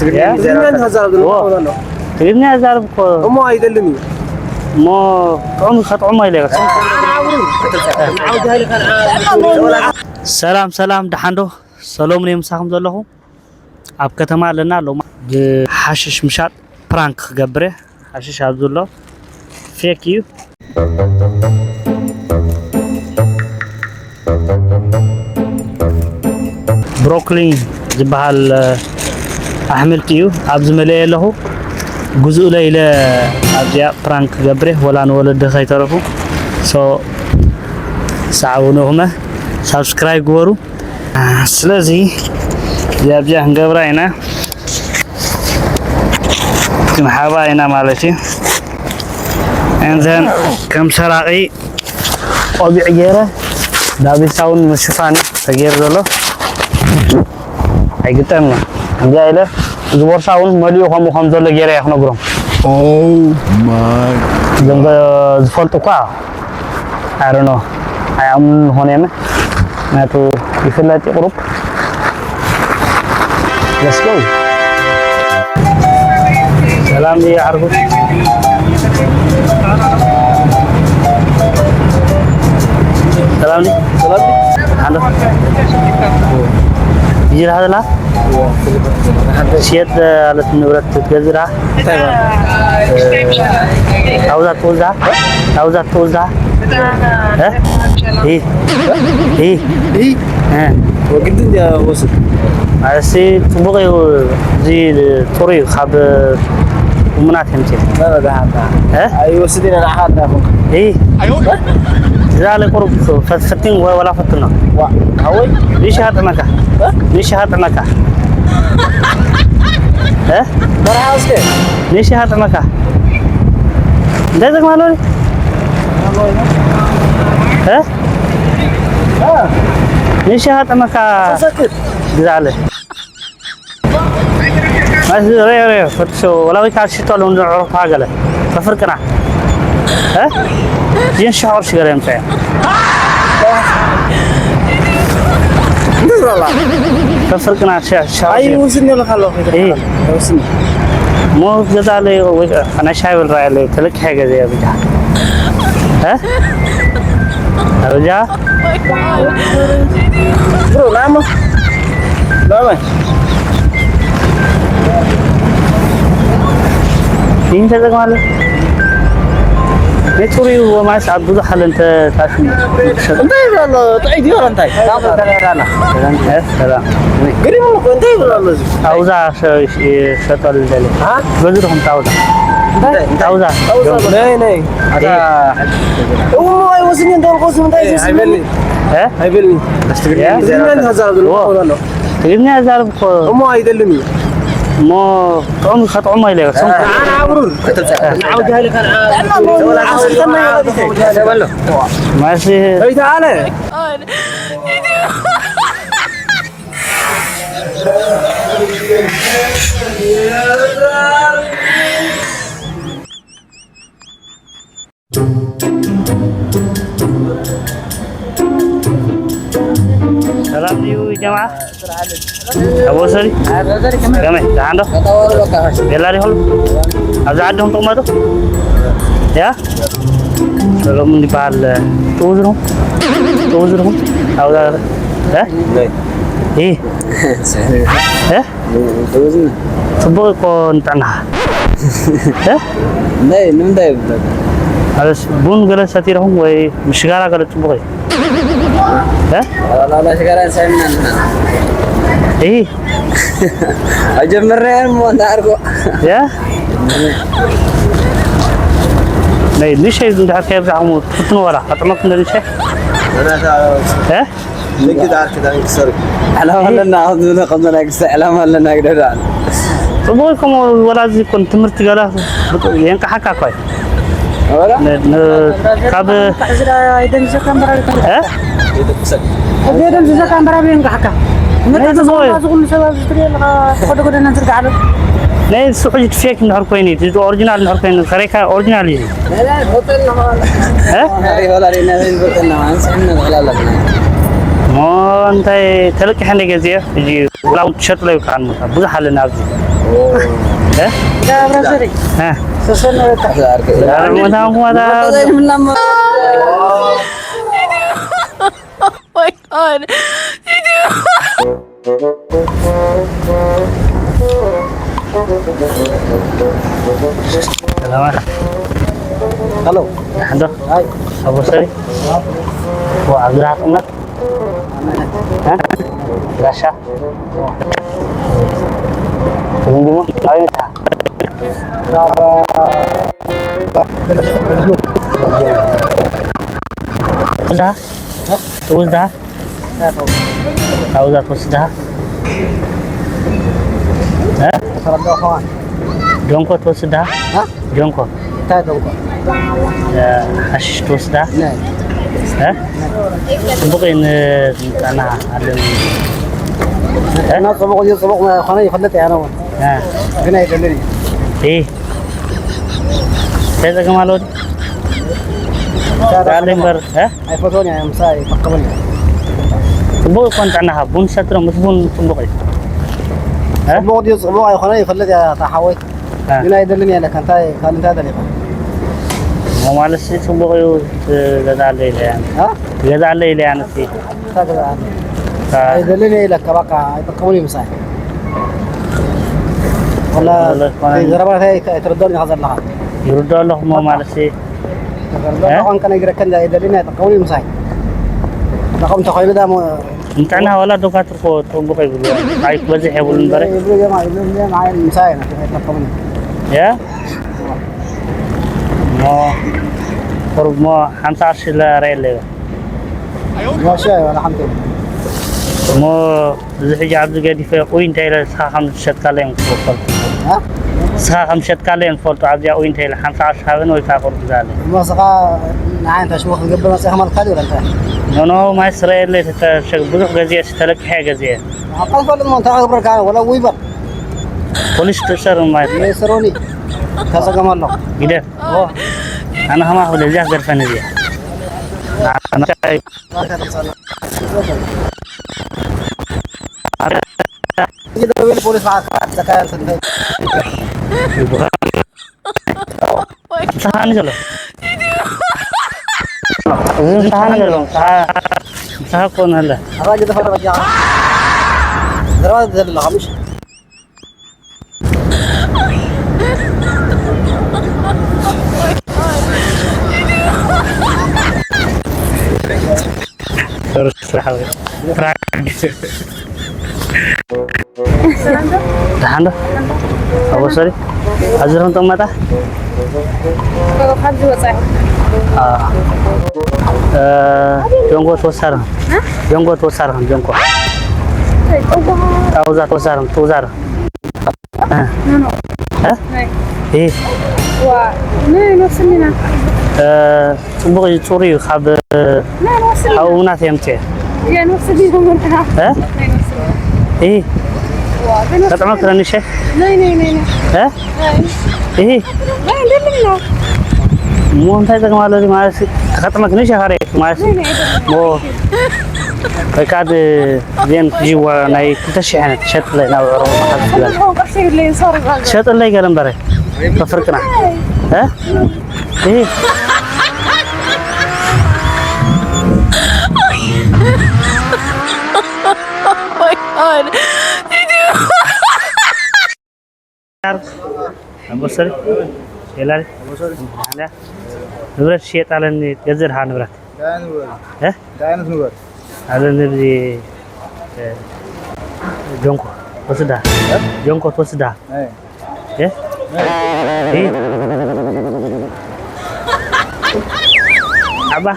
ትግርኛ ያ? ትግርኛ እንዲኻ ዝዛረብ ዘሎ ኦ። ማለት ነው። ትግርኛ ይዛረብ እኮ። እሞ ኣይደልን እዩ። እሞ ጥዑም ከጥዑሞ ኢለ። ሰላም፣ ሰላም፣ ደሓን ዶ? ሰሎሙን እየ ምሳኹም ዘለኹ። ኣብ ከተማ ኣለና። ሎማ ብሓሽሽ ምሻጥ ፕራንክ ክገብር እየ። ሓሽሽ ኣብዚ ኣሎ። ፌክ እዩ። ብሮኮሊ ዝበሃል፣ እ፣ ኣሕምልቲ እዩ። ኣብዚ መሊኤ ኣለኹ። ግዝኡለይ ኢለ ኣብዚኣ ፕራንክ ክገብር እየ፣ ወላ ንወለዲ ከይተረፉ። ሶ፣ ሰዓቡኒ ኹመ፣ ሳብስክራይብ ግበሩ። ስለዚ እዚኣ ኣብዚኣ ክንገብራ ኢና፣ ክንሓባ ኢና ማለት እዩ። And then ከም ሰራቒ ቆቢዕ ገይረ፣ ዳቢሳ እውን ምሽፋን ተገይሩ ዘሎ ኣይግጠምን። ከምዚኣ ኢለ እዚ ቦርሳ እውን መሊኡ ከምኡ ከም ዘሎ ገይረ እየ ክነግሮም። Oh my እዞም God። ዝፈልጡ እኳ I don't know። ኣይኣምኑን ዝኾነ የመ ምክንያቱ ይፍለጥ እዩ ቁሩብ። Let's go። ሰላም ድዩ ዓርኩ? ሰላም ድዩ? ሰላም ድዩ? ሓንዶ? ይጅራ ሃደላ? ሽየጥ ኣለት ንብረት ክትገዝእ ደኣ? እንታይ ማለት? እ፣ ኣውዛ ትውዛ? ኣውዛ ትውዛ? እ? ኢ። ኢ። ኢ። እ። ወግዲ እንዲያ ወስድ። ኣሲ ጽቡቕ እዩ። እዚ ጥሩ እዩ። ካብ እሙናት እዮም። እ? ኣይወስድን ንዓኻ እንዳኹም። ኢ። ዝላለ ቁሩብ ፈ-፣ ፈትን ወ-፣ ወላ ፈትን ነው። ዋ፣ ኣወይ? ንሽሃ ጥመካ። እ? ንሽሃ ጥመካ። እ? በረሃ እስከ። ንሽሃ ጥመካ። እንታይ ጥቕሚ ኣለዎ? እ? እ? ንሽሃ ጥመካ። ተሰክር። ግዛለ። ማስ ሬ ሬ ፈትሾ ወላ ወይ ካልሽቶ ሎን ዑሮፓ ገለ። ተፍርቅና። እ? ይን ሸሆር ሽገር የምጻያ። እንዴት ነው? ተፍርቅና ሸ-፣ ሸሆር አይ ሽገር። ውስን ነው ካለው እ። ውስን። ሞ ገዛለ ወይ ናይ ሻይ ብል ራያለ ተለቅ ሄ ገዘ ብቻ። እ? ብቻ። ብሮ ናሞ። ናሞ። ይህን ተጠቅማለህ? ንጽሩ ወማስ ኣብ ብዙሕ ሓለ እንተ ታሽሙ። እንታይ ይብላሎ? ጥዒት ይበላ እንታይ? እ፣ ሰላም። ግሪም እኮ እንታይ ይብላሎ እዚ? ኣውዛ ሸ-፣ ሸ-፣ ሸጠሉ ዘለ። አ? በዚ ዲኹም ታውዛ? እንታይ? ታውዛ። ታውዛ። ነይ፣ ነይ። ኣታ እሞ ኣይወስድን እንደ ወርቆ ስም እንታይ ይወስድን? ኣይበልኒ። እ? ኣይበልኒ። ትግርኛ ያ? ትግርኛ እንዲኻ ዝዛረብ ዘሎ ኦ። ማለት ነው። ትግርኛ ይዛረብ እኮ። እሞ ኣይደልን እዩ። እሞ ጥዑም ከጥዑሞ ኢለ እየ። እ፣ ኣነ ኣብሩር። ዓውዲ ሃይለ ካን ዓ-፣ ዓውዲ ሃይለ ካን ዓ-፣ ማሲ። ከይተኣለ። ሰላም ድዩ ጀምዓ? ኣብ ወሰሪ? ከመይ? ደሓን ዶ? የላ ዲኹም? ኣብዚ ዓድኹም ትቕመጡ? ያ? ሰሎሙን ይበሃል። ጥውዝ ዲኹም? ጥውዝ ዲኹም? ኣብዛ፣ እ? እ? እ? ጽቡቕ እኮ ንጥዕናኻ። እ? ናይ ንምንታይ ይብለካ? ኣበስ ቡን ገለ ሰቲርኩም ወይ ምሽጋራ ገለ ጽቡቕ እዩ። እ? ዋላ ሽጋራ ሳይምና ንሕና። እሂ። ኣይጀመርናዮን እሞ እንዳኣርጎ። ያ? ናይ ንሸይ እንድሕር ከየብዛሕኩሞ ትፍትኑ ዋላ፣ ኣጥመኩም እንደ ንሸይ። እ? ንግድ ዓርኪ ዳንክሰር። ዕላማ ኣለና፣ ኣብዚ ንብሎ ከም ናይ ክስተ ዕላማ ኣለና፣ ግደዳ። ጽቡቕ እኮ፣ ወላ እዚ እኮ ትምህርቲ ገለ የንቅሓካ እኮ እዩ። ወላ? ን-፣ ን-፣ ካብ ሕዝራ ይደንዝዘካ እምበር ኣይኮነን። እ? ሕዝራ ይደንዝዘካ እምበር ኣብ የንቅሓካ። ናይ መጣ ጽቡቕ እዩ። ተዘውራ ዝኹሉ ሰብ ኣብዚ ትሪኦ ኣለኻ፣ ተኸዶ ጎደና ዝርግዓ ኣሎ። ናይ እሱ ሕጂ ፌክ እንድሕር ኮይኑ እዩ፣ እቲ ኦሪጂናል እንድሕር ኮይኑ፣ ከረይካ ኦሪጂናል እዩ። እ? እንታይ ተለቂሐ እንደ ገዚአ፣ ሕጂ ወላ እውን ትሸጥለይ ከዓ ንሞታ። ብዙሕ ኣለና ኣብዚ። እ? እ? Oh my God. ሰላማት። ሃሎ። ደሓን ዶ? ኣይ። ኣብ ወሰሪ? ዋ፣ ኣብ ዝረሃ ትቕመጥ? እ? ጋሻ? ዝንድሞ? ኣበይ መታ? እዛ? ትውስዳ? ካብዛ ትወስዳ? እ? ዶንኮ ትወስዳ? እ? ዶንኮ። እንታይ ዶንኮ? እ፣ ሓሽሽ ትወስዳ? ናይ። እ? ጽቡቕ እዩ ንጥዕና ኣለኒ። እ? እና ጽቡቕ እዩ፣ ጽቡቕ ምዃኑ ይፈልጥ እየ ኣነ እውን። እ። ግን ኣይደልን እዩ። እይ። እንታይ ጸገም ኣለዎ? እንታይ ዳኣለይ እምበር፣ እ? ኣይፈትዎን እየ፣ ምሳይ ይጠቀመኒ። ጽቡቕ እኮ ንጥዕናኻ፣ ቡን ሰትሮ ምስ ቡን ጽቡቕ እዩ። እ? ጽቡቕ ድዩ ጽቡቕ ኣይኮነን ይፈልጥ እየ፣ እታ ሓወይ። እ። ግን ኣይደልን እየ ኢለካ፣ እንታይ፣ ካልእ እንታይ ደሊኻ? እሞ ማለት ሲ ጽቡቕ እዩ፣ ትገዝኣለይ ኢለ እያ። እ? ትገዝኣለይ ኢለ እያ ንሲ። እንታይ ገዛእኒ? እ። ኣይደልን እየ ኢለካ፣ በቃ ኣይጠቀሙን እዩ ምሳይ። ወላ ወላ ዝኾነ ዘረባ እንታይ ኣይትርድኦን ኢኻ ዘለኻ። ይርድኦ ኣለኹ እሞ በቃ። ማለት ሲ። እ? ቋንቋ ነጊረካ እንዳ ኣይደልን ኣይጠቀሙን እዩ ምሳይ። ጠቐም እንተኾይኑ ዳ ሞ- ንጥዕና ዋላ ዶካትር ኮ ጥቡቕ ይብሉ። ኣይ ክበዝሕ የብሉን እምበር። ይብሉ እዮም፣ ይብሉ እዮም፣ ኣይ ምሳይ ኣይጠቀሙን እዮም። ያ? ሞ ቁሩብ ሞ ሓምሳ ቅርሺ ለረየለይ። ዋሻ ዋላ ሓንቲ። ሞ እዚ ሕጂ ኣብዚ ገዲፈ ኡይ እንታይ ኢለ ንስኻ ከም ዝሸጥካለይ እዮም ክፈልጡ። እ? ንስኻ ከም ዝሸጥካለይ እዮም ክፈልጡ። ኣብዚኣ ኡይ እንታይ ኢለ ሓምሳ ቅርሺ ሃበኒ ወይ ከዓ ቁሩብ ግዛለይ። እሞ ንስኻ ንዓይ እንታይ ሽሙ ክትገብር መፂእኻ ማለት ካልእ ወላ እንታይ? ኖ፣ ኖ፣ ማይ ስረ የለይ፣ ተተ-፣ ብዙሕ ገዚኤ፣ ተለቂሐ ገዚኤ። ኣቃል ፈልጥ እሞ እንታይ ክገብረካ፣ ወላ ኡይ በል። ፖሊስ ትእሰር ማለት እዩ። ይእሰሩኒ። እንታይ ጸገም ኣሎ? ግደፍ። ኦ። ኣነ ከማኻ ብለ እዚኣ ትገርፈኒ እዚኣ። ኣነ ይደውል ፖሊስ መዓት ዘካየር ስንተይ? ምሳኻ እዩ ዘሎ። እዚ ምሳኻ እዩ ዘሎ። ምሳኻ፣ ምሳኻ እኮ ነው ያለ። ኣታ ግደፍ በጃ። ዘረባ ዘለኻ ምሽ? ደሓን ዶ? ኣብ ወሰሪ? ኣብዚ ኸም ጠመጣ? ካብዚ ወጻኢ። አ። እ፣ ጆንጎ ተወሳርኽን። እ? ጆንጎ ተወሳርኽን፣ ጆንጎ። እንታይ? ጣውዛ ተወሳርኽን፣ ጣውዛ ተወሳርኽን። እ? ኖ፣ ኖ። እ? ናይ። እ? ዋ፣ ናይ ንወስድ ኢና። እ፣ ጽቡቕ እዩ፣ ጽሩይ እዩ። ካብ፣ ናይ ንወስድ ኢና። ካብ እሙናት እዮም እትየ። ያ ንወስድ ኢና፣ መርሓ። እ? ናይ ንወስድ ኢና። እ? ዋ፣ ግን ወስድ ከጥዕመ ኢና። ክረንሸ? ናይ፣ ናይ፣ ናይ፣ ናይ። እ? ናይ። እ? ናይ፣ እንደምን ነው? እሞ እንታይ ይጠቅም ኣሎ እዚ ማለት፣ ከጥዕመ ክንሽ ያኻረ ማለት። ናይ፣ ናይ፣ እንደምን ነው? ሞ፣ ወይ ከዓ ድ-፣ ዜን ጅዋ ናይ ክልተ ሺሕ ዓይነት ሸጥለ ናብ ኦሮሞ መሓዝ ዝብላል። ሸጥለይ ገለ እምበረ፣ ከፍርቅና። እ? እ? Oh my God. ኣቦሰሪ? የላሊ? ንብረት ሽየጥ ኣለኒ፣ ገዝእ ድኻ ንብረት? እንታይ ዓይነት ንብረት? እ? እንታይ ዓይነት ንብረት? ኣለ ንብዚ፣ እ፣ ጆንኮ ትወስዳ? እ? ጆንኮ ትወስዳ? ናይ። እ? ናይ። እ? ዓባ?